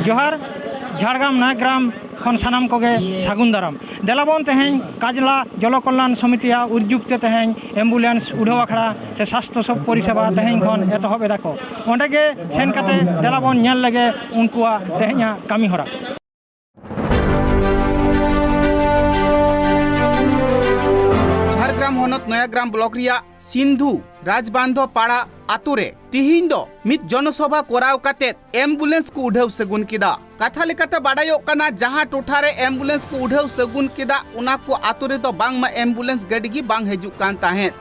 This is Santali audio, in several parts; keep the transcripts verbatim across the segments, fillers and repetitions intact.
ᱡᱚᱦᱟᱨ᱾ ᱡᱷᱟᱲᱜᱨᱟᱢ ᱱᱚᱭᱟᱜᱨᱟᱢ ᱠᱷᱚᱱ ᱥᱟᱱᱟᱢ ᱠᱚᱜᱮ ᱥᱟᱹᱜᱩᱱ ᱫᱟᱨᱟᱢ᱾ ᱫᱮᱞᱟᱵᱚᱱ ᱛᱮᱦᱮᱧ ᱠᱟᱡᱽᱞᱟ ᱡᱚᱱᱚ ᱠᱚᱞᱭᱟᱱ ᱥᱚᱢᱤᱛᱤᱭᱟᱜ ᱩᱨᱡᱩᱠ ᱛᱮ ᱛᱮᱦᱮᱧ ambulance ᱩᱰᱷᱟᱹᱣ ᱟᱠᱷᱲᱟ ᱥᱮ ᱥᱟᱥᱛᱷᱚ ᱥᱚᱵ ᱯᱚᱨᱤᱥᱮᱵᱟ ᱛᱮᱦᱮᱧ ᱠᱷᱚᱱ ᱮᱛᱚᱦᱚᱵ ᱮᱫᱟ ᱠᱚ᱾ ᱚᱸᱰᱮ ᱜᱮ ᱥᱮᱱ ᱠᱟᱛᱮ ᱫᱮᱞᱟᱵᱚᱱ ᱧᱮᱞ ᱞᱮᱜᱮ ᱩᱱᱠᱩᱣᱟᱜ ᱛᱮᱦᱮᱧᱟᱜ ᱠᱟᱹᱢᱤ ᱦᱚᱨᱟ᱾ ᱡᱷᱟᱲᱜᱨᱟᱢ ᱦᱚᱱᱚᱛ ᱱᱚᱭᱟᱜᱨᱟᱢ ᱵᱞᱚᱠ ᱨᱮᱭᱟᱜ ᱥᱤᱱᱫᱷᱩ ᱨᱟᱡᱽᱵᱟᱱᱫᱷᱚ ᱯᱟᱲᱟ ᱟᱛᱳ ᱨᱮ ᱛᱤᱦᱤᱧ ᱫᱚ ᱢᱤᱫ ᱡᱚᱱᱚᱥᱚᱵᱷᱟ ᱠᱚᱨᱟᱣ ᱠᱟᱛᱮ ambulance ᱠᱚ ᱩᱰᱷᱟᱹᱣ ᱥᱟᱹᱜᱩᱱ ᱠᱮᱫᱟ᱾ ᱠᱟᱛᱷᱟ ᱞᱮᱠᱟᱛᱮ ᱵᱟᱰᱟᱭᱚᱜ ᱠᱟᱱᱟ, ᱡᱟᱦᱟᱸ ᱴᱚᱴᱷᱟ ᱨᱮ ambulance ᱠᱚ ᱩᱰᱷᱟᱹᱣ ᱥᱟᱹᱜᱩᱱ ᱠᱮᱫᱟ, ᱚᱱᱟ ᱠᱚ ᱟᱛᱳ ᱨᱮᱫᱚ ᱵᱟᱝᱢᱟ ambulance ᱜᱟᱹᱰᱤ ᱜᱮ ᱵᱟᱝ ᱦᱤᱡᱩᱜ ᱠᱟᱱ ᱛᱟᱦᱮᱸᱫ᱾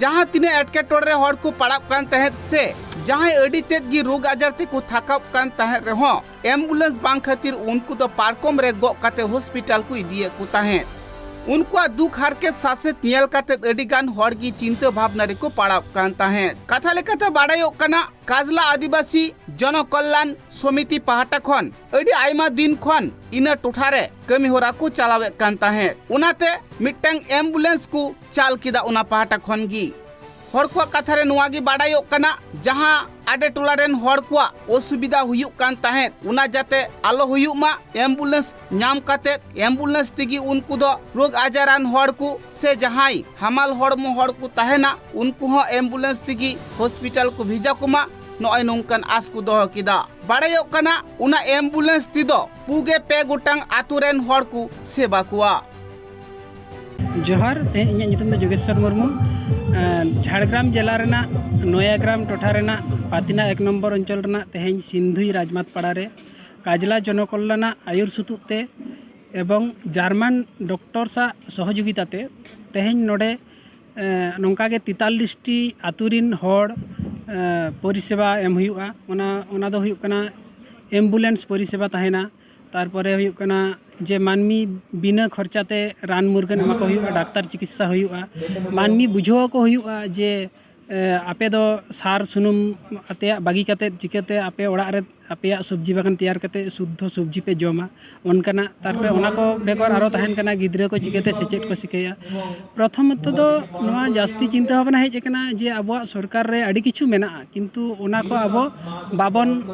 ᱡᱟᱦᱟᱸ ᱛᱤᱱᱟᱹᱜ ᱮᱴᱠᱮᱴᱚᱬᱮ ᱨᱮ ᱦᱚᱲ ᱠᱚ ᱯᱟᱲᱟᱜ ᱠᱟᱱ ᱛᱟᱦᱮᱸᱫ ᱥᱮ ᱡᱟᱦᱟᱸᱭ ᱟᱹᱰᱤ ᱛᱮᱫ ᱜᱮ ᱨᱳᱜᱽ ᱟᱡᱟᱨ ᱛᱮᱠᱚ ᱛᱷᱟᱠᱟᱣ ᱠᱟᱱ ᱛᱟᱦᱮᱸᱫ ᱨᱮᱦᱚᱸ, ambulance ᱵᱟᱝ ᱠᱷᱟᱹᱛᱤᱨ ᱩᱱᱠᱩ ᱫᱚ ᱯᱟᱨᱠᱚᱢ ᱨᱮ ᱜᱚᱜ ᱠᱟᱛᱮ ᱦᱚᱥᱯᱤᱴᱟᱞ ᱠᱚ ᱤᱫᱤᱭᱮᱫ ᱠᱚ ᱛᱟᱦᱮᱸᱫ᱾ ᱩᱱᱠᱩᱣᱟᱜ ᱫᱩᱠ ᱦᱟᱨᱠᱮᱛ ᱥᱟᱥᱮᱛ ᱧᱮᱞ ᱠᱟᱛᱮ ᱟᱹᱰᱤ ᱜᱟᱱ ᱦᱚᱲ ᱜᱮ ᱪᱤᱱᱛᱟᱹ ᱵᱷᱟᱵᱽᱱᱟ ᱨᱮᱠᱚ ᱯᱟᱲᱟᱣ ᱠᱟᱱ ᱛᱟᱦᱮᱸᱫ᱾ ᱠᱟᱛᱷᱟ ᱞᱮᱠᱟᱛᱮ ᱵᱟᱰᱟᱭᱚᱜ ᱠᱟᱱᱟ, ᱠᱟᱡᱽᱞᱟ ᱟᱹᱫᱤᱵᱟᱹᱥᱤ ᱡᱚᱱᱚ ᱠᱚᱞᱭᱟᱱ ᱥᱚᱢᱤᱛᱤ ᱯᱟᱦᱴᱟ ᱠᱷᱚᱱ ᱟᱹᱰᱤ ᱟᱭᱢᱟ ᱫᱤᱱ ᱠᱷᱚᱱ ᱤᱱᱟᱹ ᱴᱚᱴᱷᱟ ᱨᱮ ᱠᱟᱹᱢᱤ ᱦᱚᱨᱟ ᱠᱚ ᱪᱟᱞᱟᱣᱮᱫ ᱠᱟᱱ ᱛᱟᱦᱮᱸᱫ᱾ ᱚᱱᱟᱛᱮ ᱢᱤᱫᱴᱟᱝ ambulance ᱠᱚ ᱪᱟᱞ ᱠᱮᱫᱟ ᱚᱱᱟ ᱯᱟᱦᱴᱟ ᱠᱷᱚᱱ ᱜᱮ᱾ ᱦᱚᱲ ᱠᱚᱣᱟᱜ ᱠᱟᱛᱷᱟ ᱨᱮ ᱱᱚᱣᱟ ᱜᱮ ᱵᱟᱰᱟᱭᱚᱜ ᱠᱟᱱᱟ, ᱡᱟᱦᱟᱸ ᱟᱰᱮ ᱴᱚᱞᱟ ᱨᱮᱱ ᱦᱚᱲ ᱠᱚᱣᱟᱜ ᱚᱥᱩᱵᱤᱫᱷᱟ ᱦᱩᱭᱩᱜ ᱠᱟᱱ ᱛᱟᱦᱮᱸᱫ, ᱚᱱᱟ ᱡᱟᱛᱮ ᱟᱞᱚ ᱦᱩᱭᱩᱜ ᱢᱟ, ambulance ᱧᱟᱢ ᱠᱟᱛᱮ ambulance ᱛᱮᱜᱮ ᱩᱱᱠᱩ ᱫᱚ ᱨᱳᱜᱽ ᱟᱡᱟᱨᱟᱱ ᱦᱚᱲ ᱠᱚ ᱥᱮ ᱡᱟᱦᱟᱸᱭ ᱦᱟᱢᱟᱞ ᱦᱚᱲᱢᱚ ᱦᱚᱲ ᱠᱚ ᱛᱟᱦᱮᱱᱟ, ᱩᱱᱠᱩ ᱦᱚᱸ ambulance ᱛᱮᱜᱮ ᱦᱚᱥᱯᱤᱴᱟᱞ ᱠᱚ ᱵᱷᱮᱡᱟ ᱠᱚᱢᱟ, ᱱᱚᱜᱼᱚᱭ ᱱᱚᱝᱠᱟᱱ ᱟᱸᱥ ᱠᱚ ᱫᱚᱦᱚ ᱠᱮᱫᱟ᱾ ᱵᱟᱰᱟᱭᱚᱜ ᱠᱟᱱᱟ, ᱚᱱᱟ ambulance ᱛᱮᱫᱚ ᱯᱩᱜᱮ ᱯᱮ ᱜᱚᱴᱟᱝ ᱟᱛᱳ ᱨᱮᱱ ᱦᱚᱲ ᱠᱚ ᱥᱮᱵᱟ ᱠᱚᱣᱟ᱾ ᱡᱚᱦᱟᱨ, ᱛᱮᱦᱮᱧ ᱤᱧᱟᱹᱜ ᱧᱩᱛᱩᱢ ᱫᱚ ᱡᱳᱜᱮᱥᱥᱚᱨ ᱢᱩᱨᱢᱩ᱾ ᱮᱸ, ᱡᱷᱟᱲᱜᱨᱟᱢ ᱡᱮᱞᱟ ᱨᱮᱱᱟᱜ ᱱᱚᱭᱟᱜᱨᱟᱢ ᱴᱚᱴᱷᱟ ᱨᱮᱱᱟᱜ ᱯᱟᱛᱤᱱᱟ ᱮᱠ ᱱᱚᱢᱵᱚᱨ ᱚᱧᱪᱚᱞ ᱨᱮᱱᱟᱜ ᱛᱮᱦᱮᱧ ᱥᱤᱱᱫᱷᱩᱭ ᱨᱟᱡᱽᱢᱟᱛ ᱯᱟᱲᱟ ᱨᱮ ᱠᱟᱡᱽᱞᱟ ᱡᱚᱱᱚ ᱠᱚᱞᱭᱟᱱᱟᱜ ᱟᱹᱭᱩᱨ ᱥᱩᱛᱩᱜ ᱛᱮ ᱮᱵᱚᱝ ᱡᱟᱨᱢᱟᱱ ᱰᱚᱠᱴᱚᱨ ᱥᱟᱜ ᱥᱚᱦᱚᱡᱳᱜᱤᱛᱟ ᱛᱮ ᱛᱮᱦᱮᱧ ᱱᱚᱰᱮ, ᱮᱸ, ᱱᱚᱝᱠᱟ ᱜᱮ ᱛᱮᱛᱟᱞᱞᱤᱥ ᱴᱤ ᱟᱛᱳ ᱨᱤᱱ ᱦᱚᱲ, ᱮᱸ, ᱯᱚᱨᱤᱥᱮᱵᱟ ᱮᱢ ᱦᱩᱭᱩᱜᱼᱟ᱾ ᱚᱱᱟ, ᱚᱱᱟ ᱫᱚ ᱦᱩᱭᱩᱜ ᱠᱟᱱᱟ ambulance ᱯᱚᱨᱤᱥᱮᱵᱟ ᱛᱟᱦᱮᱱᱟ, ᱛᱟᱨᱯᱚᱨᱮ ᱦᱩᱭᱩᱜ ᱠᱟᱱᱟ ᱡᱮ ᱢᱟᱹᱱᱢᱤ ᱵᱤᱱᱟᱹ ᱠᱷᱚᱨᱪᱟ ᱛᱮ ᱨᱟᱱ ᱢᱩᱨᱜᱟᱹᱱ ᱮᱢᱟ ᱠᱚ ᱦᱩᱭᱩᱜᱼᱟ, ᱰᱟᱠᱛᱟᱨ ᱪᱤᱠᱤᱛᱥᱟ ᱦᱩᱭᱩᱜᱼᱟ, ᱢᱟᱹᱱᱢᱤ ᱵᱩᱡᱷᱟᱹᱣ ᱟᱠᱚ ᱦᱩᱭᱩᱜᱼᱟ ᱡᱮ, ᱮ, ᱟᱯᱮ ᱫᱚ ᱥᱟᱨ ᱥᱩᱱᱩᱢ ᱟᱛᱮᱭᱟᱜ ᱵᱟᱹᱜᱤ ᱠᱟᱛᱮᱫ ᱪᱤᱠᱟᱹᱛᱮ ᱟᱯᱮ ᱚᱲᱟᱜ ᱨᱮ ᱟᱯᱮᱭᱟᱜ ᱥᱚᱵᱽᱡᱤ ᱵᱟᱜᱟᱱ ᱛᱮᱭᱟᱨ ᱠᱟᱛᱮᱫ ᱥᱩᱫᱽᱫᱷᱚ ᱥᱚᱵᱽᱡᱤ ᱯᱮ ᱡᱚᱢᱟ, ᱚᱱᱠᱟᱱᱟᱜ᱾ ᱛᱟᱨᱯᱚᱨᱮ ᱚᱱᱟ ᱠᱚ ᱵᱮᱜᱚᱨ ᱟᱨᱚ ᱛᱟᱦᱮᱱ ᱠᱟᱱᱟ ᱜᱤᱫᱽᱨᱟᱹ ᱠᱚ ᱪᱤᱠᱟᱹᱛᱮ ᱥᱮᱪᱮᱫ ᱠᱚ ᱥᱤᱠᱟᱹᱭᱟ᱾ ᱯᱨᱚᱛᱷᱚᱢᱚᱛᱚ ᱫᱚ ᱱᱚᱣᱟ ᱡᱟᱹᱥᱛᱤ ᱪᱤᱱᱛᱟᱹ ᱵᱷᱟᱵᱽᱱᱟ ᱦᱮᱡ ᱟᱠᱟᱱᱟ ᱡᱮ ᱟᱵᱚᱣᱟᱜ ᱥᱚᱨᱠᱟᱨ ᱨᱮ ᱟᱹᱰᱤ ᱠᱤᱪᱷᱩ ᱢᱮᱱᱟᱜᱼᱟ, ᱠᱤᱱᱛᱩ ᱚᱱᱟ ᱠᱚ ᱟᱵᱚ ᱵᱟᱵᱚᱱ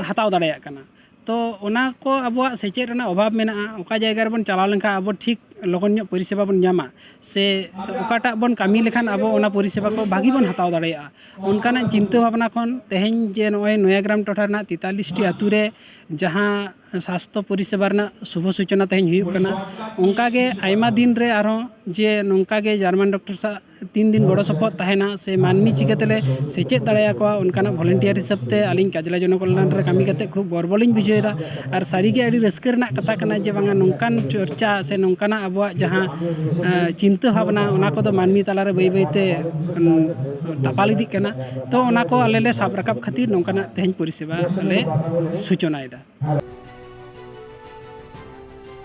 ᱦᱟᱛᱟᱣ ᱫᱟᱲᱮᱭᱟᱜ ᱠᱟᱱᱟ᱾ ᱛᱚ ᱚᱱᱟ ᱠᱚ ᱟᱵᱚᱣᱟᱜ ᱥᱮᱪᱮᱫ ᱨᱮᱱᱟᱜ ᱚᱵᱷᱟᱵᱽ ᱢᱮᱱᱟᱜᱼᱟ᱾ ᱚᱠᱟ ᱡᱟᱭᱜᱟ ᱨᱮᱵᱚᱱ ᱪᱟᱞᱟᱣ ᱞᱮᱱᱠᱷᱟᱱ ᱟᱵᱚ ᱴᱷᱤᱠ ᱞᱚᱜᱚᱱ ᱧᱚᱜ ᱯᱚᱨᱤᱥᱮᱵᱟ ᱵᱚᱱ ᱧᱟᱢᱟ, ᱥᱮ ᱚᱠᱟᱴᱟᱜ ᱵᱚᱱ ᱠᱟᱹᱢᱤ ᱞᱮᱠᱷᱟᱱ ᱟᱵᱚ ᱚᱱᱟ ᱯᱚᱨᱤᱥᱮᱵᱟ ᱠᱚ ᱵᱷᱟᱹᱜᱤ ᱵᱚᱱ ᱦᱟᱛᱟᱣ ᱫᱟᱲᱮᱭᱟᱜᱼᱟ, ᱚᱱᱠᱟᱱᱟᱜ ᱪᱤᱱᱛᱟᱹ ᱵᱷᱟᱵᱽᱱᱟ ᱠᱷᱚᱱ ᱛᱮᱦᱮᱧ ᱡᱮ ᱱᱚᱜᱼᱚᱭ ᱱᱚᱭᱟᱜᱨᱟᱢ ᱴᱚᱴᱷᱟ ᱨᱮᱱᱟᱜ ᱛᱮᱛᱟᱞᱤᱥ ᱴᱤ ᱟᱹᱛᱩ ᱨᱮ ᱡᱟᱦᱟᱸ ᱥᱟᱥᱛᱷᱚ ᱯᱚᱨᱤᱥᱮᱵᱟ ᱨᱮᱱᱟᱜ ᱥᱩᱵᱷᱚ ᱥᱩᱪᱚᱱᱟ ᱛᱮᱦᱮᱧ ᱦᱩᱭᱩᱜ ᱠᱟᱱᱟ, ᱚᱱᱠᱟᱜᱮ ᱟᱭᱢᱟ ᱫᱤᱱ ᱨᱮ ᱟᱨᱦᱚᱸ ᱡᱮ ᱱᱚᱝᱠᱟᱜᱮ ᱡᱟᱨᱢᱟᱱ ᱰᱚᱠᱴᱚᱨ ᱥᱟᱶ ᱛᱤᱱ ᱫᱤᱱ ᱜᱚᱲᱚ ᱥᱚᱯᱚᱦᱚᱫ ᱛᱟᱦᱮᱱᱟ, ᱥᱮ ᱢᱟᱹᱱᱢᱤ ᱪᱤᱠᱟᱹ ᱛᱮᱞᱮ ᱥᱮᱪᱮᱫ ᱫᱟᱲᱮᱭᱟᱠᱚᱣᱟ, ᱚᱱᱠᱟᱱᱟᱜ ᱵᱷᱚᱞᱮᱱᱴᱤᱭᱟᱨ ᱦᱤᱥᱟᱹᱵ ᱛᱮ ᱟᱹᱞᱤᱧ ᱠᱟᱡᱽᱞᱟ ᱡᱚᱱᱚᱠᱚᱞᱭᱟᱱ ᱨᱮ ᱠᱟᱹᱢᱤ ᱠᱟᱛᱮ ᱠᱷᱩᱵ ᱜᱚᱨᱵᱚ ᱞᱤᱧ ᱵᱩᱡᱷᱟᱹᱣ ᱮᱫᱟ᱾ ᱟᱨ ᱥᱟᱹᱨᱤᱜᱮ ᱟᱹᱰᱤ ᱨᱟᱹᱥᱠᱟᱹ ᱨᱮᱱᱟᱜ ᱠᱟᱛᱷᱟ ᱠᱟᱱᱟ ᱡᱮ ᱵᱟᱝᱟ, ᱱᱚᱝᱠᱟᱱ ᱪᱚᱨᱪᱟ ᱥᱮ ᱱᱚᱝᱠᱟᱱᱟᱜ ᱟᱵᱚᱣᱟᱜ ᱡᱟᱦᱟᱸ, ᱮᱸ, ᱪᱤᱱᱛᱟᱹ ᱵᱷᱟᱵᱽᱱᱟ, ᱚᱱᱟ ᱠᱚᱫᱚ ᱢᱟᱹᱱᱢᱤ ᱛᱟᱞᱟᱨᱮ ᱵᱟᱹᱭ ᱵᱟᱹᱭᱛᱮ, ᱩᱸ, ᱛᱟᱯᱟᱞ ᱤᱫᱤᱜ ᱠᱟᱱᱟ᱾ ᱛᱚ ᱚᱱᱟ ᱠᱚ ᱟᱞᱮ ᱞᱮ ᱥᱟᱵ ᱨᱟᱠᱟᱵ ᱠᱷᱟᱹᱛᱤᱨ ᱱᱚᱝᱠᱟᱱᱟᱜ ᱛᱮᱦᱮᱧ ᱯᱚᱨᱤᱥᱮᱵᱟ ᱞᱮ ᱥᱩᱪᱚᱱᱟᱭᱮᱫᱟ᱾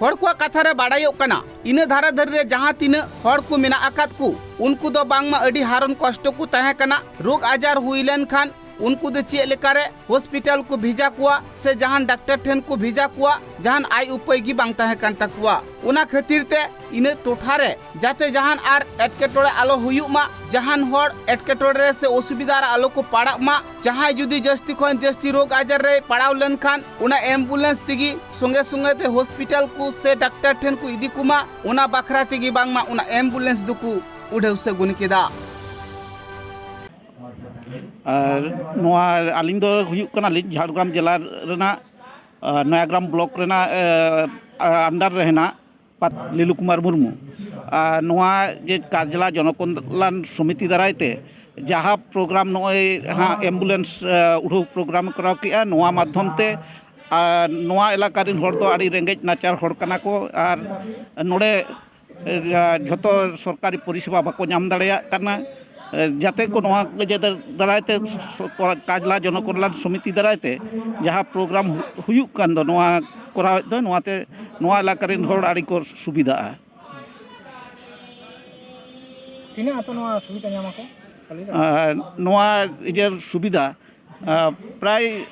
ᱦᱚᱲ ᱠᱚᱣᱟᱜ ᱠᱟᱛᱷᱟ ᱨᱮ ᱵᱟᱰᱟᱭᱚᱜ ᱠᱟᱱᱟ, ᱤᱱᱟᱹ ᱫᱷᱟᱨᱟ ᱫᱷᱟᱹᱨᱤ ᱨᱮ ᱡᱟᱦᱟᱸ ᱛᱤᱱᱟᱹᱜ ᱦᱚᱲ ᱠᱚ ᱢᱮᱱᱟᱜ ᱟᱠᱟᱫ ᱠᱚ, ᱩᱱᱠᱩ ᱫᱚ ᱵᱟᱝᱢᱟ ᱟᱹᱰᱤ ᱦᱟᱨᱚᱱ ᱠᱚᱥᱴᱚ ᱠᱚ ᱛᱟᱦᱮᱸ ᱠᱟᱱᱟ᱾ ᱨᱳᱜᱽ ᱟᱡᱟᱨ ᱦᱩᱭ ᱞᱮᱱᱠᱷᱟᱱ ᱩᱱᱠᱩ ᱫᱚ ᱪᱮᱫ ᱞᱮᱠᱟᱨᱮ ᱦᱚᱥᱯᱤᱴᱟᱞ ᱠᱚ ᱵᱷᱮᱡᱟ ᱠᱚᱣᱟ ᱥᱮ ᱡᱟᱦᱟᱱ ᱰᱟᱠᱛᱟᱨ ᱴᱷᱮᱱ ᱠᱚ ᱵᱷᱮᱡᱟ ᱠᱚᱣᱟ, ᱡᱟᱦᱟᱱ ᱟᱭ ᱩᱯᱟᱹᱭ ᱜᱮ ᱵᱟᱝ ᱛᱟᱦᱮᱸ ᱠᱟᱱ ᱛᱟᱠᱚᱣᱟ᱾ ᱚᱱᱟ ᱠᱷᱟᱹᱛᱤᱨ ᱛᱮ ᱤᱱᱟᱹ ᱴᱚᱴᱷᱟ ᱨᱮ ᱡᱟᱛᱮ ᱡᱟᱦᱟᱱ ᱟᱨ ᱮᱴᱠᱮᱴᱚᱬᱮ ᱟᱞᱚ ᱦᱩᱭᱩᱜ ᱢᱟ, ᱡᱟᱦᱟᱱ ᱦᱚᱲ ᱮᱴᱠᱮᱴᱚᱬᱮ ᱨᱮ ᱥᱮ ᱚᱥᱩᱵᱤᱫᱷᱟ ᱨᱮ ᱟᱞᱚ ᱠᱚ ᱯᱟᱲᱟᱜ ᱢᱟ, ᱡᱟᱦᱟᱸᱭ ᱡᱩᱫᱤ ᱡᱟᱹᱥᱛᱤ ᱠᱷᱚᱱ ᱡᱟᱹᱥᱛᱤ ᱨᱳᱜᱽ ᱟᱡᱟᱨ ᱨᱮ ᱯᱟᱲᱟᱣ ᱞᱮᱱᱠᱷᱟᱱ ᱚᱱᱟ ᱮᱢᱵᱩᱞᱮᱱᱥ ᱛᱮᱜᱮ ᱥᱚᱸᱜᱮ ᱥᱚᱸᱜᱮ ᱛᱮ ᱦᱚᱥᱯᱤᱴᱟᱞ ᱠᱚ ᱥᱮ ᱰᱟᱠᱛᱟᱨ ᱴᱷᱮᱱ ᱠᱚ ᱤᱫᱤ ᱠᱚᱢᱟ, ᱚᱱᱟ ᱵᱟᱠᱷᱨᱟ ᱛᱮᱜᱮ ᱵᱟᱝᱢᱟ ᱚᱱᱟ ᱮᱢᱵᱩᱞᱮᱱᱥ ᱫᱚᱠᱚ ᱩᱰᱷᱟᱹᱣ ᱥᱟᱹᱜᱩᱱ ᱠᱮᱫᱟ᱾ ᱟᱨ ᱱᱚᱣᱟ, ᱟᱹᱞᱤᱧ ᱫᱚ ᱦᱩᱭᱩᱜ ᱠᱟᱱᱟᱞᱤᱧ ᱡᱷᱟᱲᱜᱨᱟᱢ ᱡᱮᱞᱟ ᱨᱮᱱᱟᱜ, ᱟᱨ, ᱱᱚᱭᱟᱜᱨᱟᱢ ᱵᱞᱚᱠ ᱨᱮᱱᱟᱜ, ᱟᱨ, under ᱨᱮ ᱦᱮᱱᱟᱜ ᱯᱟᱛ-, ᱞᱤᱞᱩ ᱠᱩᱢᱟᱨ ᱢᱩᱨᱢᱩ᱾ ᱟᱨ ᱱᱚᱣᱟ ᱡᱮ ᱠᱟᱡᱽᱞᱟ ᱡᱚᱱᱚᱠᱚᱞᱭᱟᱱ ᱥᱚᱢᱤᱛᱤ ᱫᱟᱨᱟᱭ ᱛᱮ ᱡᱟᱦᱟᱸ ᱯᱨᱳᱜᱨᱟᱢ ᱱᱚᱜᱼᱚᱭ ᱦᱟᱸᱜ ᱮᱢᱵᱩᱞᱮᱱᱥ, ᱟᱨ, ᱩᱰᱷᱟᱹᱣ ᱯᱨᱳᱜᱨᱟᱢ ᱠᱚᱨᱟᱣ ᱠᱮᱜᱼᱟ, ᱱᱚᱣᱟ ᱢᱟᱫᱽᱫᱷᱚᱢ ᱛᱮ, ᱟᱨ, ᱱᱚᱣᱟ ᱮᱞᱟᱠᱟ ᱨᱮᱱ ᱦᱚᱲ ᱫᱚ ᱟᱹᱰᱤ ᱨᱮᱸᱜᱮᱡ ᱱᱟᱪᱟᱨ ᱦᱚᱲ ᱠᱟᱱᱟ ᱠᱚ᱾ ᱟᱨ ᱱᱚᱰᱮ ᱡᱷᱚᱛᱚ ᱥᱚᱨᱠᱟᱨᱤ ᱯᱚᱨᱤᱥᱮᱵᱟ ᱵᱟᱠᱚ ᱧᱟᱢ ᱫᱟᱲᱮᱭᱟᱜ ᱠᱟᱱᱟ᱾ ᱡᱟᱛᱮ ᱠᱚ ᱱᱚᱣᱟ ᱤᱭᱟᱹ ᱫᱟᱨᱟᱭ ᱛᱮ, ᱠᱟᱡᱽᱞᱟ ᱡᱚᱱᱚᱠᱚᱞᱭᱟᱱ ᱥᱚᱢᱤᱛᱤ ᱫᱟᱨᱟᱭ ᱛᱮ ᱡᱟᱦᱟᱸ ᱯᱨᱳᱜᱨᱟᱢ ᱦᱩᱭᱩᱜ ᱠᱟᱱ ᱫᱚ, ᱱᱚᱣᱟ ᱠᱚᱨᱟᱣᱮᱫ ᱫᱚ, ᱱᱚᱣᱟᱛᱮ ᱱᱚᱣᱟ ᱮᱞᱟᱠᱟ ᱨᱮᱱ ᱦᱚᱲ ᱟᱹᱰᱤ ᱠᱚ ᱥᱩᱵᱤᱫᱷᱟᱜᱼᱟ᱾ ᱛᱤᱱᱟᱹᱜ ᱟᱹᱛᱩ ᱱᱚᱣᱟ ᱥᱩᱵᱤᱫᱷᱟ ᱧᱟᱢ ᱟᱠᱚ? ᱱᱚᱣᱟ ᱤᱭᱟᱹ ᱥᱩᱵᱤᱫᱷᱟ ᱯᱨᱟᱭ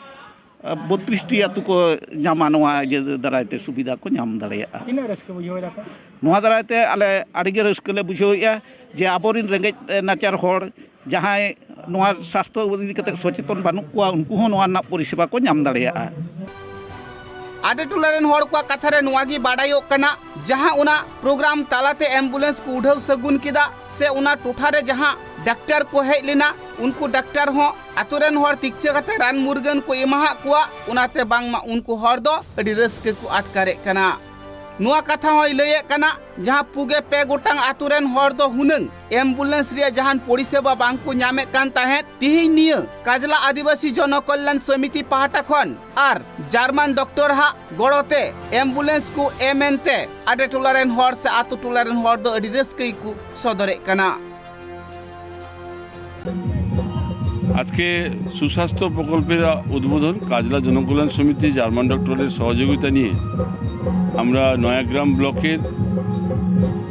ᱵᱚᱛᱨᱤᱥ ᱴᱤ ᱟᱹᱛᱩ ᱠᱚ ᱧᱟᱢᱟ, ᱱᱚᱣᱟ ᱤᱭᱟᱹ ᱫᱟᱨᱟᱭ ᱛᱮ ᱥᱩᱵᱤᱫᱷᱟ ᱠᱚ ᱧᱟᱢ ᱫᱟᱲᱮᱭᱟᱜᱼᱟ᱾ ᱛᱤᱱᱟᱹᱜ ᱨᱟᱹᱥᱠᱟᱹ ᱵᱩᱡᱷᱟᱹᱣ ᱮᱫᱟ ᱯᱮ? ᱱᱚᱣᱟ ᱫᱟᱨᱟᱭ ᱛᱮ ᱟᱞᱮ ᱟᱹᱰᱤ ᱜᱮ ᱨᱟᱹᱥᱠᱟᱹ ᱞᱮ ᱵᱩᱡᱷᱟᱹᱣᱮᱫᱼᱟ ᱡᱮ ᱟᱵᱚᱨᱮᱱ ᱨᱮᱸᱜᱮᱡ ᱱᱟᱪᱟᱨ ᱦᱚᱲ ᱡᱟᱦᱟᱸᱭ ᱱᱚᱣᱟ ᱥᱟᱥᱛᱷᱚ ᱤᱫᱤ ᱠᱟᱛᱮ ᱥᱚᱪᱮᱛᱚᱱ ᱵᱟᱹᱱᱩᱜ ᱠᱚᱣᱟ, ᱩᱱᱠᱩ ᱦᱚᱸ ᱱᱚᱣᱟ ᱨᱮᱱᱟᱜ ᱯᱚᱨᱤᱥᱮᱵᱟ ᱠᱚ ᱧᱟᱢ ᱫᱟᱲᱮᱭᱟᱜᱼᱟ᱾ ᱟᱰᱮ ᱴᱚᱞᱟ ᱨᱮᱱ ᱦᱚᱲ ᱠᱚᱣᱟᱜ ᱠᱟᱛᱷᱟ ᱨᱮ ᱱᱚᱣᱟ ᱜᱮ ᱵᱟᱰᱟᱭᱚᱜ ᱠᱟᱱᱟ, ᱡᱟᱦᱟᱸ ᱚᱱᱟ ᱯᱨᱳᱜᱨᱟᱢ ᱛᱟᱞᱟᱛᱮ ᱮᱢᱵᱩᱞᱮᱱᱥ ᱠᱚ ᱩᱰᱷᱟᱹᱣ ᱥᱟᱹᱜᱩᱱ ᱠᱮᱫᱟ, ᱥᱮ ᱚᱱᱟ ᱴᱚᱴᱷᱟ ᱨᱮ ᱡᱟᱦᱟᱸ ᱰᱟᱠᱛᱟᱨ ᱠᱚ ᱦᱮᱡ ᱞᱮᱱᱟ, ᱩᱱᱠᱩ ᱰᱟᱠᱛᱟᱨ ᱦᱚᱸ ᱟᱛᱳ ᱨᱮᱱ ᱦᱚᱲ ᱛᱤᱠᱪᱷᱟᱹ ᱠᱟᱛᱮ ᱨᱟᱱ ᱢᱩᱨᱜᱟᱹᱱ ᱠᱚ ᱮᱢᱟᱦᱟᱫ ᱠᱚᱣᱟ᱾ ᱚᱱᱟᱛᱮ ᱵᱟᱝᱢᱟ ᱩᱱᱠᱩ ᱦᱚᱲ ᱫᱚ ᱟᱹᱰᱤ ᱨᱟᱹᱥᱠᱟᱹ ᱠᱚ ᱟᱴᱠᱟᱨᱮᱫ ᱠᱟᱱᱟ᱾ ᱱᱚᱣᱟ ᱠᱟᱛᱷᱟ ᱦᱚᱸᱭ ᱞᱟᱹᱭᱮᱫ ᱠᱟᱱᱟ, ᱡᱟᱦᱟᱸ ᱯᱩᱜᱮ ᱯᱮ ᱜᱚᱴᱟᱝ ᱟᱛᱳ ᱨᱮᱱ ᱦᱚᱲ ᱫᱚ ᱦᱩᱱᱟᱹᱝ ᱮᱢᱵᱩᱞᱮᱱᱥ ᱨᱮᱭᱟᱜ ᱡᱟᱦᱟᱱ ᱯᱚᱨᱤᱥᱮᱵᱟ ᱵᱟᱝ ᱠᱚ ᱧᱟᱢᱮᱫ ᱠᱟᱱ ᱛᱟᱦᱮᱸᱫ, ᱛᱤᱦᱤᱧ ᱱᱤᱭᱟᱹ ᱠᱟᱡᱽᱞᱟ ᱟᱹᱫᱤᱵᱟᱹᱥᱤ ᱡᱚᱱᱚ ᱠᱚᱞᱭᱟᱱ ᱥᱚᱢᱤᱛᱤ ᱯᱟᱦᱴᱟ ᱠᱷᱚᱱ ᱟᱨ ᱡᱟᱨᱢᱟᱱ ᱰᱚᱠᱴᱚᱨ ᱦᱟᱜ ᱜᱚᱲᱚ ᱛᱮ ᱮᱢᱵᱩᱞᱮᱱᱥ ᱠᱚ ᱮᱢ ᱮᱱᱛᱮ ᱟᱰᱮ ᱴᱚᱞᱟ ᱨᱮᱱ ᱦᱚᱲ ᱥᱮ ᱟᱛᱳ ᱴᱚᱞᱟ ᱨᱮᱱ ᱦᱚᱲ ᱫᱚ ᱟᱹᱰᱤ ᱨᱟᱹᱥᱠᱟᱹ ᱜᱮᱠᱚ ᱥᱚᱫᱚᱨᱮᱫ ᱠᱟᱱᱟ᱾ আজকে সুস্বাস্থ্য প্রকল্পের উদ্বোধন কাজলা জনকল্যাণ সমিতি জার্মান ডক্টরের সহযোগিতা নিয়ে আমরা নয়াগ্রাম ব্লকের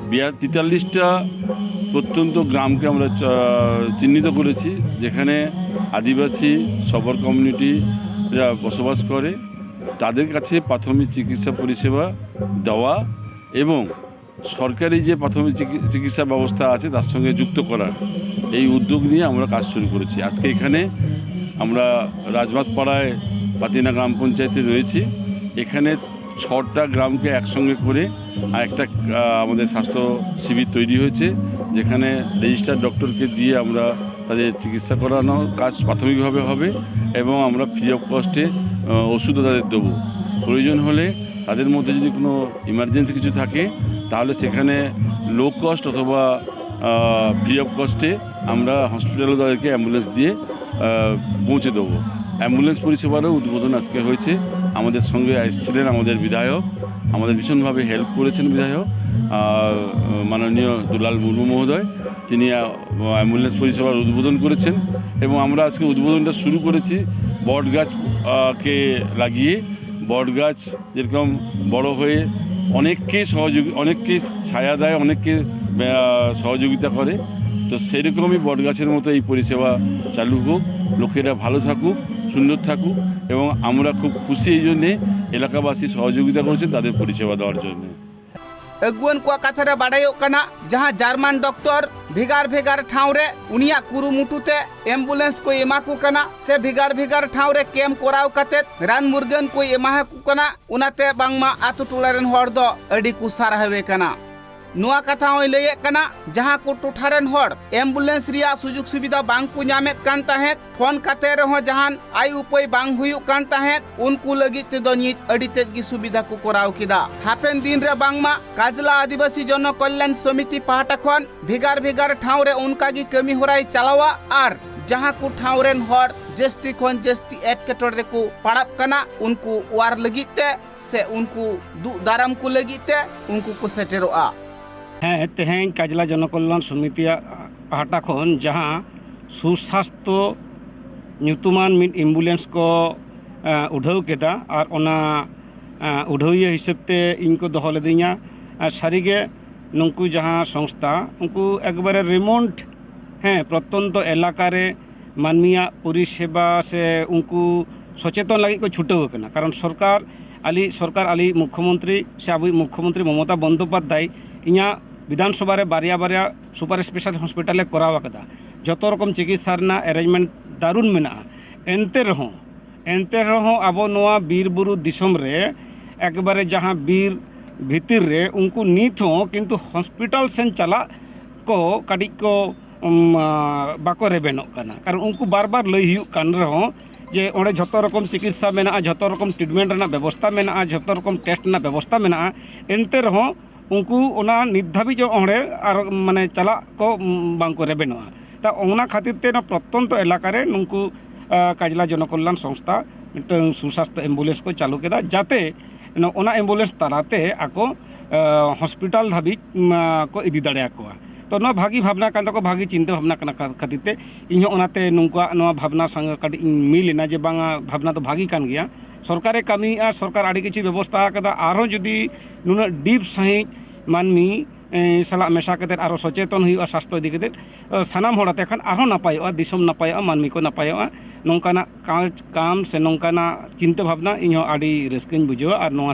বিয়ার তেতাল্লিশটা প্রত্যন্ত গ্রামকে আমরা চ-, চিহ্নিত করেছি, যেখানে আদিবাসী শবর কমিউনিটিরা বসবাস করে। তাদের কাছে প্রাথমিক চিকিৎসা পরিষেবা দেওয়া এবং সরকারি যে প্রাথমিক চিকি-, চিকিৎসা ব্যবস্থা আছে, তার সঙ্গে যুক্ত করার এই উদ্যোগ নিয়ে আমরা কাজ শুরু করেছি। আজকে এখানে আমরা রাজমাতপাড়ায় পাতিনা গ্রাম পঞ্চায়েতে রয়েছি। এখানে ছটা গ্রামকে একসঙ্গে করে আর একটা, আহ, আমাদের স্বাস্থ্য শিবির তৈরি হয়েছে, যেখানে রেজিস্টার্ড ডক্টরকে দিয়ে আমরা তাদের চিকিৎসা করানোর কাজ প্রাথমিকভাবে হবে এবং আমরা ফ্রি অফ কস্টে ওষুধও তাদের দেবো। প্রয়োজন হলে তাদের মধ্যে যদি কোনো ইমার্জেন্সি কিছু থাকে, তাহলে সেখানে লো কস্ট অথবা ফ্রি অফ কস্টে আমরা হসপিটালে তাদেরকে অ্যাম্বুলেন্স দিয়ে আহ, পৌঁছে দেবো। অ্যাম্বুলেন্স পরিষেবারও উদ্বোধন আজকে হয়েছে। আমাদের সঙ্গে এসেছিলেন আমাদের বিধায়ক, আমাদের ভীষণভাবে হেল্প করেছেন বিধায়ক, আহ, মাননীয় দুলাল মুর্মু মহোদয়। তিনি, আহ, অ্যাম্বুলেন্স পরিষেবার উদ্বোধন করেছেন এবং আমরা আজকে উদ্বোধনটা শুরু করেছি বট গাছ, আহ, কে লাগিয়ে। বট গাছ যেরকম বড় হয়ে অনেককে সহযোগী, অনেককে ছায়া দেয়, অনেককে, আহ, সহযোগিতা করে, তো সেরকমই বট গাছের মতো এই পরিষেবা চালু হোক, লোকেরা ভালো থাকুক, সুন্দর থাকুক। এবং আমরা খুব খুশি এই জন্যে, এলাকাবাসী সহযোগিতা করছেন তাদের পরিষেবা দেওয়ার জন্য। ᱟᱹᱜᱩᱣᱟᱹᱱ ᱠᱚᱣᱟᱜ ᱠᱟᱛᱷᱟ ᱨᱮ ᱵᱟᱰᱟᱭᱚᱜ ᱠᱟᱱᱟ, ᱡᱟᱦᱟᱸ ᱡᱟᱨᱢᱟᱱ ᱰᱚᱠᱴᱚᱨ ᱵᱷᱮᱜᱟᱨ ᱵᱷᱮᱜᱟᱨ ᱴᱷᱟᱶ ᱨᱮ ᱩᱱᱤᱭᱟᱜ ᱠᱩᱨᱩᱢᱩᱴᱩ ᱛᱮ ᱮᱢᱵᱩᱞᱮᱱᱥ ᱠᱚᱭ ᱮᱢᱟ ᱠᱚ ᱠᱟᱱᱟ ᱥᱮ ᱵᱷᱮᱜᱟᱨ ᱵᱷᱮᱜᱟᱨ ᱴᱷᱟᱶ ᱨᱮ ᱠᱮᱢᱯ ᱠᱚᱨᱟᱣ ᱠᱟᱛᱮ ᱨᱟᱱ ᱢᱩᱨᱜᱟᱹᱱ ᱠᱚᱭ ᱮᱢᱟ ᱠᱚ ᱠᱟᱱᱟ, ᱚᱱᱟᱛᱮ ᱵᱟᱝᱢᱟ ᱟᱛᱳ ᱴᱚᱞᱟ ᱨᱮᱱ ᱦᱚᱲ ᱫᱚ ᱟᱹᱰᱤ ᱠᱚ ᱥᱟᱨᱦᱟᱣᱮ ᱠᱟᱱᱟ᱾ ᱱᱚᱣᱟ ᱠᱟᱛᱷᱟ ᱦᱚᱸᱭ ᱞᱟᱹᱭᱮᱫ ᱠᱟᱱᱟ, ᱡᱟᱦᱟᱸ ᱠᱚ ᱴᱚᱴᱷᱟ ᱨᱮᱱ ᱦᱚᱲ ᱮᱢᱵᱩᱞᱮᱱᱥ ᱨᱮᱭᱟᱜ ᱥᱩᱡᱳᱜᱽ ᱥᱩᱵᱤᱫᱷᱟ ᱵᱟᱝ ᱠᱚ ᱧᱟᱢᱮᱫ ᱠᱟᱱ ᱛᱟᱦᱮᱸᱫ, ᱯᱷᱳᱱ ᱠᱟᱛᱮ ᱨᱮᱦᱚᱸ ᱡᱟᱦᱟᱱ ᱟᱭ ᱩᱯᱟᱹᱭ ᱵᱟᱝ ᱦᱩᱭᱩᱜ ᱠᱟᱱ ᱛᱟᱦᱮᱸᱫ, ᱩᱱᱠᱩ ᱞᱟᱹᱜᱤᱫ ᱛᱮᱫᱚ ᱱᱤᱛ ᱟᱹᱰᱤ ᱛᱮᱫ ᱜᱮ ᱥᱩᱵᱤᱫᱷᱟ ᱠᱚ ᱠᱚᱨᱟᱣ ᱠᱮᱫᱟ᱾ ᱦᱟᱯᱮᱱ ᱫᱤᱱ ᱨᱮ ᱵᱟᱝᱢᱟ ᱠᱟᱡᱽᱞᱟ ᱟᱹᱫᱤᱵᱟᱹᱥᱤ ᱡᱚᱱᱚ ᱠᱚᱞᱭᱟᱱ ᱥᱚᱢᱤᱛᱤ ᱯᱟᱦᱴᱟ ᱠᱷᱚᱱ ᱵᱷᱮᱜᱟᱨ ᱵᱷᱮᱜᱟᱨ ᱴᱷᱟᱶ ᱨᱮ ᱚᱱᱠᱟ ᱜᱮ ᱠᱟᱹᱢᱤ ᱦᱚᱨᱟᱭ ᱪᱟᱞᱟᱣᱟ ᱟᱨ ᱡᱟᱦᱟᱸ ᱠᱚ ᱴᱷᱟᱶ ᱨᱮᱱ ᱦᱚᱲ ᱡᱟᱹᱥᱛᱤ ᱠᱷᱚᱱ ᱡᱟᱹᱥᱛᱤ ᱮᱴᱠᱮᱴᱚᱬᱮ ᱨᱮᱠᱚ ᱯᱟᱲᱟᱜ ᱠᱟᱱᱟ, ᱩᱱᱠᱩ ᱚᱣᱟᱨ ᱞᱟᱹᱜᱤᱫ ᱛᱮ ᱥᱮ ᱩᱱᱠᱩ ᱫᱩᱜ ᱫᱟᱨᱟᱢ ᱠᱚ ᱞᱟᱹᱜᱤᱫ ᱛᱮ ᱩᱱᱠᱩ ᱠᱚ ᱥᱮᱴᱮᱨᱚᱜᱼᱟ᱾ ᱦᱮᱸ, ᱛᱮᱦᱮᱧ ᱠᱟᱡᱽᱞᱟ ᱡᱚᱱᱚᱠᱚᱞᱭᱟᱱ ᱥᱚᱢᱤᱛᱤᱭᱟᱜ ᱯᱟᱦᱴᱟ ᱠᱷᱚᱱ ᱡᱟᱦᱟᱸ ᱥᱩᱥᱟᱥᱛᱷᱚ ᱧᱩᱛᱩᱢᱟᱱ ᱢᱤᱫ ᱮᱢᱵᱩᱞᱮᱱᱥ ᱠᱚ, ᱮ, ᱩᱰᱷᱟᱹᱣ ᱠᱮᱫᱟ ᱟᱨ ᱚᱱᱟ, ᱮ, ᱩᱰᱷᱟᱹᱣᱤᱭᱟᱹ ᱦᱤᱥᱟᱹᱵ ᱛᱮ ᱤᱧ ᱠᱚ ᱫᱚᱦᱚ ᱞᱤᱫᱤᱧᱟ᱾ ᱟᱨ ᱥᱟᱹᱨᱤᱜᱮ ᱱᱩᱠᱩ ᱡᱟᱦᱟᱸ ᱥᱚᱝᱥᱛᱷᱟ, ᱩᱱᱠᱩ ᱮᱠᱵᱟᱨᱮ ᱨᱤᱢᱳᱴ, ᱦᱮᱸ, ᱯᱨᱚᱛᱛᱚᱱᱛᱚ ᱮᱞᱟᱠᱟ ᱨᱮ ᱢᱟᱹᱱᱢᱤᱭᱟᱜ ᱯᱚᱨᱤᱥᱮᱵᱟ ᱥᱮ ᱩᱱᱠᱩ ᱥᱚᱪᱮᱛᱚᱱ ᱞᱟᱹᱜᱤᱫ ᱠᱚ ᱪᱷᱩᱴᱟᱹᱣ ᱟᱠᱟᱱᱟ᱾ ᱠᱟᱨᱚᱱ ᱥᱚᱨᱠᱟᱨ, ᱟᱞᱮ ᱥᱚᱨᱠᱟᱨ, ᱟᱞᱮ ᱢᱩᱠᱷᱭᱚᱢᱚᱱᱛᱨᱤ ᱥᱮ ᱟᱵᱚᱭᱤᱡ ᱢᱩᱠᱷᱭᱚᱢᱚᱱᱛᱨᱤ ᱢᱚᱢᱚᱛᱟ ᱵᱚᱱᱫᱳᱯᱟᱫᱽᱫᱷᱟᱭ ᱤᱧᱟᱹᱜ ᱵᱤᱫᱷᱟᱱ ᱥᱚᱵᱷᱟ ᱨᱮ ᱵᱟᱨᱭᱟ ᱵᱟᱨᱭᱟ ᱥᱩᱯᱟᱨ ᱥᱯᱮᱥᱟᱞ ᱦᱚᱥᱯᱤᱴᱟᱞᱮ ᱠᱚᱨᱟᱣ ᱟᱠᱟᱫᱟ᱾ ᱡᱚᱛᱚ ᱨᱚᱠᱚᱢ ᱪᱤᱠᱤᱛᱥᱟ ᱨᱮᱱᱟᱜ ᱮᱨᱮᱧᱡᱽᱢᱮᱱᱴ ᱫᱟᱨᱩᱱ ᱢᱮᱱᱟᱜᱼᱟ᱾ ᱮᱱᱛᱮ ᱨᱮᱦᱚᱸ, ᱮᱱᱛᱮ ᱨᱮᱦᱚᱸ ᱟᱵᱚ ᱱᱚᱣᱟ ᱵᱤᱨ ᱵᱩᱨᱩ ᱫᱤᱥᱚᱢ ᱨᱮ ᱮᱠᱵᱟᱨᱮ ᱡᱟᱦᱟᱸ ᱵᱤᱨ ᱵᱷᱤᱛᱤᱨ ᱨᱮ ᱩᱱᱠᱩ ᱱᱤᱛ ᱦᱚᱸ ᱠᱤᱱᱛᱩ ᱦᱚᱥᱯᱤᱴᱟᱞ ᱥᱮᱱ ᱪᱟᱞᱟᱜ ᱠᱚ ᱠᱟᱹᱴᱤᱡ ᱠᱚ, ᱩᱢ, ᱟ, ᱵᱟᱠᱚ ᱨᱮᱵᱮᱱᱚᱜ ᱠᱟᱱᱟ᱾ ᱠᱟᱨᱚᱱ ᱩᱱᱠᱩ ᱵᱟᱨ ᱵᱟᱨ ᱞᱟᱹᱭ ᱦᱩᱭᱩᱜ ᱠᱟᱱ ᱨᱮᱦᱚᱸ ᱡᱮ ᱚᱸᱰᱮ ᱡᱷᱚᱛᱚ ᱨᱚᱠᱚᱢ ᱪᱤᱠᱤᱛᱥᱟ ᱢᱮᱱᱟᱜᱼᱟ, ᱡᱷᱚᱛᱚ ᱨᱚᱠᱚᱢ ᱴᱨᱤᱴᱢᱮᱱᱴ ᱨᱮᱱᱟᱜ ᱵᱮᱵᱚᱥᱛᱟ ᱢᱮᱱᱟᱜᱼᱟ, ᱡᱷᱚᱛᱚ ᱨᱚᱠᱚᱢ ᱴᱮᱥᱴ ᱨᱮᱱᱟᱜ ᱵᱮᱵᱚᱥᱛᱟ ᱢᱮᱱᱟᱜᱼᱟ, ᱮᱱᱛᱮ ᱨᱮᱦᱚᱸ ᱩᱱᱠᱩ ᱚᱱᱟ ᱱᱤᱛ ᱫᱷᱟᱹᱵᱤᱡ ᱚᱸᱰᱮ ᱟᱨ, ᱢᱟᱱᱮ, ᱪᱟᱞᱟᱜ ᱠᱚ, ᱩᱢ, ᱵᱟᱝᱠᱚ ᱨᱮᱵᱮᱱᱚᱜᱼᱟ᱾ ᱛᱟ ᱚᱱᱟ ᱠᱷᱟᱹᱛᱤᱨ ᱛᱮ ᱱᱚᱣᱟ ᱯᱨᱚᱛᱛᱚᱱᱛᱚ ᱮᱞᱟᱠᱟ ᱨᱮ ᱱᱩᱠᱩ, ᱟ, ᱠᱟᱡᱽᱞᱟ ᱡᱚᱱᱚᱠᱚᱞᱭᱟᱱ ᱥᱚᱝᱥᱛᱷᱟ ᱢᱤᱫᱴᱟᱝ ᱥᱩᱥᱟᱥᱛᱷᱚ ᱮᱢᱵᱩᱞᱮᱱᱥ ᱠᱚ ᱪᱟᱹᱞᱩ ᱠᱮᱫᱟ, ᱡᱟᱛᱮ ᱱᱚ-, ᱚᱱᱟ ᱮᱢᱵᱩᱞᱮᱱᱥ ᱛᱟᱞᱟᱛᱮ ᱟᱠᱚ, ᱟ, ᱦᱚᱥᱯᱤᱴᱟᱞ ᱫᱷᱟᱹᱵᱤᱡ, ᱢᱟ, ᱠᱚ ᱤᱫᱤ ᱫᱟᱲᱮᱭᱟᱠᱚᱣᱟ᱾ ᱛᱚ ᱱᱚᱣᱟ ᱵᱷᱟᱹᱜᱤ ᱵᱷᱟᱵᱽᱱᱟ ᱠᱟᱱ ᱛᱟᱠᱚᱣᱟ, ᱵᱷᱟᱹᱜᱤ ᱪᱤᱱᱛᱟᱹ ᱵᱷᱟᱵᱽᱱᱟ ᱠᱟᱱᱟ ᱠᱷᱟ-, ᱠᱷᱟᱹᱛᱤᱨ ᱛᱮ ᱤᱧᱦᱚᱸ ᱚᱱᱟᱛᱮ ᱱᱩᱠᱩᱣᱟᱜ ᱱᱚᱣᱟ ᱵᱷᱟᱵᱽᱱᱟ ᱥᱟᱝ ᱠᱟᱹᱴᱤᱡ ᱤᱧ ᱢᱤᱞ ᱮᱱᱟ ᱡᱮ ᱵᱟᱝᱟ, ᱵᱷᱟᱵᱽᱱᱟ ᱫᱚ ᱵᱷᱟᱹᱜᱤ ᱠᱟᱱ ᱜᱮᱭᱟ᱾ ᱥᱚᱨᱠᱟᱨᱮ ᱠᱟᱹᱢᱤᱭᱮᱫᱼᱟ, ᱥᱚᱨᱠᱟᱨ ᱟᱹᱰᱤ ᱠᱤᱪᱷᱩ ᱵᱮᱵᱚᱥᱛᱷᱟ ᱟᱠᱟᱫᱟ᱾ ᱟᱨᱦᱚᱸ ᱡᱩᱫᱤ ᱱᱩᱱᱟᱹᱜ ᱰᱤᱯ ᱥᱟᱺᱦᱤᱡ ᱢᱟᱹᱱᱢᱤ, ᱮ, ᱥᱟᱞᱟᱜ ᱢᱮᱥᱟ ᱠᱟᱛᱮᱫ ᱟᱨᱦᱚᱸ ᱥᱚᱪᱮᱛᱚᱱ ᱦᱩᱭᱩᱜᱼᱟ ᱥᱟᱥᱛᱷᱚ ᱤᱫᱤ ᱠᱟᱛᱮᱫ, ᱛᱚ ᱥᱟᱱᱟᱢ ᱦᱚᱲ ᱟᱛᱮ ᱠᱷᱟᱱ ᱟᱨᱦᱚᱸ ᱱᱟᱯᱟᱭᱚᱜᱼᱟ, ᱫᱤᱥᱚᱢ ᱱᱟᱯᱟᱭᱚᱜᱼᱟ, ᱢᱟᱹᱱᱢᱤ ᱠᱚ ᱱᱟᱯᱟᱭᱚᱜᱼᱟ᱾ ᱱᱚᱝᱠᱟᱱᱟᱜ ᱠᱟᱡᱽ ᱠᱟᱢ ᱥᱮ ᱱᱚᱝᱠᱟᱱᱟᱜ ᱪᱤᱱᱛᱟᱹ ᱵᱷᱟᱵᱽᱱᱟ ᱤᱧᱦᱚᱸ ᱟᱹᱰᱤ ᱨᱟᱹᱥᱠᱟᱹᱧ ᱵᱩᱡᱷᱟᱹᱣᱟ᱾ ᱟᱨ ᱱᱚᱣᱟ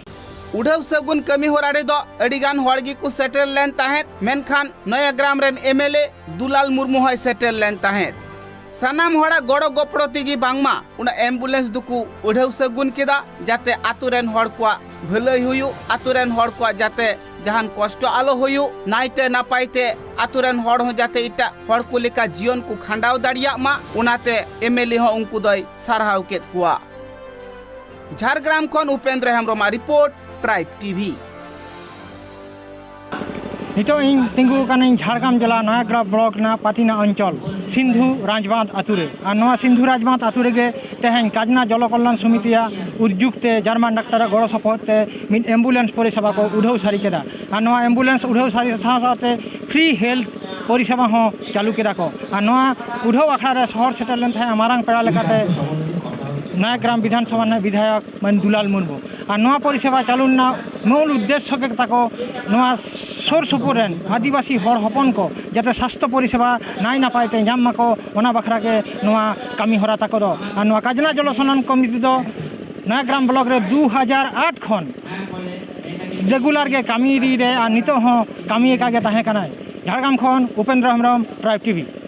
ᱩᱰᱷᱟᱹᱣ ᱥᱟᱹᱜᱩᱱ ᱠᱟᱹᱢᱤ ᱦᱚᱨᱟ ᱨᱮᱫᱚ ᱟᱹᱰᱤ ᱜᱟᱱ ᱦᱚᱲ ᱜᱮᱠᱚ ᱥᱮᱴᱮᱨ ᱞᱮᱱ ᱛᱟᱦᱮᱸᱫ, ᱢᱮᱱᱠᱷᱟᱱ ᱱᱚᱭᱟᱜᱨᱟᱢ ᱨᱮᱱ M L A Dulal Murmu ᱦᱚᱸᱭ ᱥᱮᱴᱮᱨ ᱞᱮᱱ ᱛᱟᱦᱮᱸᱫ᱾ ᱥᱟᱱᱟᱢ ᱦᱚᱲᱟᱜ ᱜᱚᱲᱚ ᱜᱚᱯᱚᱲᱚ ᱛᱮᱜᱮ ᱵᱟᱝᱢᱟ ᱚᱱᱟ ᱮᱢᱵᱩᱞᱮᱱᱥ ᱫᱚᱠᱚ ᱩᱰᱷᱟᱹᱣ ᱥᱟᱹᱜᱩᱱ ᱠᱮᱫᱟ, ᱡᱟᱛᱮ ᱟᱛᱳ ᱨᱮᱱ ᱦᱚᱲ ᱠᱚᱣᱟᱜ ᱵᱷᱟᱹᱞᱟᱹᱭ ᱦᱩᱭᱩᱜ, ᱟᱛᱳ ᱨᱮᱱ ᱦᱚᱲ ᱠᱚᱣᱟᱜ ᱡᱟᱛᱮ ᱡᱟᱦᱟᱱ ᱠᱚᱥᱴᱚ ᱟᱞᱚ ᱦᱩᱭᱩᱜ, ᱱᱟᱭᱛᱮ ᱱᱟᱯᱟᱭ ᱛᱮ ᱟᱛᱳ ᱨᱮᱱ ᱦᱚᱲ ᱦᱚᱸ ᱡᱟᱛᱮ ᱮᱴᱟᱜ ᱦᱚᱲ ᱠᱚ ᱞᱮᱠᱟ ᱡᱤᱭᱚᱱ ᱠᱚ ᱠᱷᱟᱸᱰᱟᱣ ᱫᱟᱲᱮᱭᱟᱜ ᱢᱟ, ᱚᱱᱟᱛᱮ ᱮᱢ ᱮᱞ ᱮ ᱦᱚᱸ ᱩᱱᱠᱩ ᱫᱚᱭ ᱥᱟᱨᱦᱟᱣ ᱠᱮᱫ ᱠᱚᱣᱟ᱾ ᱡᱷᱟᱲᱜᱨᱟᱢ ᱠᱷᱚᱱ ᱩᱯᱮᱱᱫᱨᱚ ᱦᱮᱢᱵᱨᱚᱢᱟᱜ ᱨᱤᱯᱳᱨᱴ, ᱴᱨᱟᱭᱤᱵᱽ ᱴᱤ ᱵᱷᱤ᱾ ᱱᱤᱛᱚᱜ ᱤᱧ ᱛᱤᱸᱜᱩ ᱟᱠᱟᱱᱟᱹᱧ ᱡᱷᱟᱲᱜᱨᱟᱢ ᱡᱮᱞᱟ ᱱᱚᱭᱟᱜᱨᱟᱢ ᱵᱞᱚᱠ ᱨᱮᱱᱟᱜ ᱯᱟᱴᱤᱱᱟ ᱚᱧᱪᱚᱞ ᱥᱤᱱᱫᱷᱩ ᱨᱟᱡᱽᱵᱟᱸᱫᱷ ᱟᱛᱳ ᱨᱮ᱾ ᱟᱨ ᱱᱚᱣᱟ ᱥᱤᱱᱫᱷᱩ ᱨᱟᱡᱽᱵᱟᱸᱫᱷ ᱟᱛᱳ ᱨᱮᱜᱮ ᱛᱮᱦᱮᱧ ᱠᱟᱡᱽᱱᱟ ᱡᱚᱞᱚ ᱠᱚᱞᱭᱟᱱ ᱥᱚᱢᱤᱛᱤᱭᱟᱜ ᱩᱫᱽᱡᱳᱜᱽ ᱛᱮ ᱡᱟᱨᱢᱟᱱ ᱰᱟᱠᱛᱟᱨᱟᱜ ᱜᱚᱲᱚ ᱥᱚᱯᱚᱦᱚᱫ ᱛᱮ ᱢᱤᱫ ᱮᱢᱵᱩᱞᱮᱱᱥ ᱯᱚᱨᱤᱥᱮᱵᱟ ᱠᱚ ᱩᱰᱷᱟᱹᱣ ᱥᱟᱹᱨᱤ ᱠᱮᱫᱟ᱾ ᱟᱨ ᱱᱚᱣᱟ ᱮᱢᱵᱩᱞᱮᱱᱥ ᱩᱰᱷᱟᱹᱣ ᱥᱟᱹᱨᱤ ᱥᱟᱶ ᱥᱟᱶᱛᱮ ᱯᱷᱨᱤ ᱦᱮᱞᱛᱷ ᱯᱚᱨᱤᱥᱮᱵᱟ ᱦᱚᱸ ᱪᱟᱹᱞᱩ ᱠᱮᱫᱟ ᱠᱚ᱾ ᱟᱨ ᱱᱚᱣᱟ ᱩᱰᱷᱟᱹᱣ ᱟᱠᱷᱲᱟ ᱨᱮ ᱥᱚᱦᱚᱨ ᱥᱮᱴᱮᱨ ᱞᱮᱱ ᱛᱟᱦᱮᱸᱫ ᱢᱟᱨᱟᱝ ᱯᱮᱲᱟ ᱞᱮᱠᱟᱛᱮ ᱱᱚᱭᱟᱜᱨᱟᱢ ᱵᱤᱫᱷᱟᱱ ᱥᱚᱵᱷᱟ ᱨᱤᱱᱤᱡ ᱵᱤᱫᱷᱟᱭᱚᱠ ᱢᱟᱹᱱ ᱫᱩᱞᱟᱞ ᱢᱩᱨᱢᱩ᱾ ᱟᱨ ᱱᱚᱣᱟ ᱯᱚᱨᱤᱥᱮᱵᱟ ᱪᱟᱹᱞᱩ ᱨᱮᱱᱟᱜ ᱢᱩᱞ ᱩᱫᱽᱫᱮᱥᱥᱚ ᱜᱮ ᱛᱟᱠᱚ ᱱᱚᱣᱟ ᱥᱩᱨ ᱥᱩᱯᱩᱨ ᱨᱮᱱ ᱟᱹᱫᱤᱵᱟᱹᱥᱤ ᱦᱚᱲ ᱦᱚᱯᱚᱱ ᱠᱚ ᱡᱟᱛᱮ ᱥᱟᱥᱛᱷᱚ ᱯᱚᱨᱤᱥᱮᱵᱟ ᱱᱟᱭ ᱱᱟᱯᱟᱭ ᱛᱮ ᱧᱟᱢ ᱢᱟᱠᱚ, ᱚᱱᱟ ᱵᱟᱠᱷᱨᱟ ᱜᱮ ᱱᱚᱣᱟ ᱠᱟᱹᱢᱤ ᱦᱚᱨᱟ ᱛᱟᱠᱚ ᱫᱚ᱾ ᱟᱨ ᱱᱚᱣᱟ ᱠᱟᱡᱽᱱᱟ ᱡᱚᱞᱚ ᱥᱚᱱᱚᱱ ᱠᱚᱢᱤᱴᱤ ᱫᱚ ᱱᱚᱭᱟᱜᱨᱟᱢ ᱵᱞᱚᱠ ᱨᱮ ᱫᱩ ᱦᱟᱡᱟᱨ ᱟᱴ ᱠᱷᱚᱱ ᱨᱮᱜᱩᱞᱟᱨ ᱜᱮ ᱠᱟᱹᱢᱤ ᱤᱫᱤᱭᱮᱫᱟᱭ ᱟᱨ ᱱᱤᱛᱚᱜ ᱦᱚᱸ ᱠᱟᱹᱢᱤ ᱟᱠᱟᱫ ᱜᱮ ᱛᱟᱦᱮᱸ ᱠᱟᱱᱟᱭ᱾ ᱡᱷᱟᱲᱜᱨᱟᱢ ᱠᱷᱚᱱ ᱩᱯᱮᱱᱫᱨᱚ ᱦᱮᱢᱵᱨᱚᱢ, ᱴᱨᱟᱭᱤᱵᱽ ᱴᱤ ᱵᱷᱤ᱾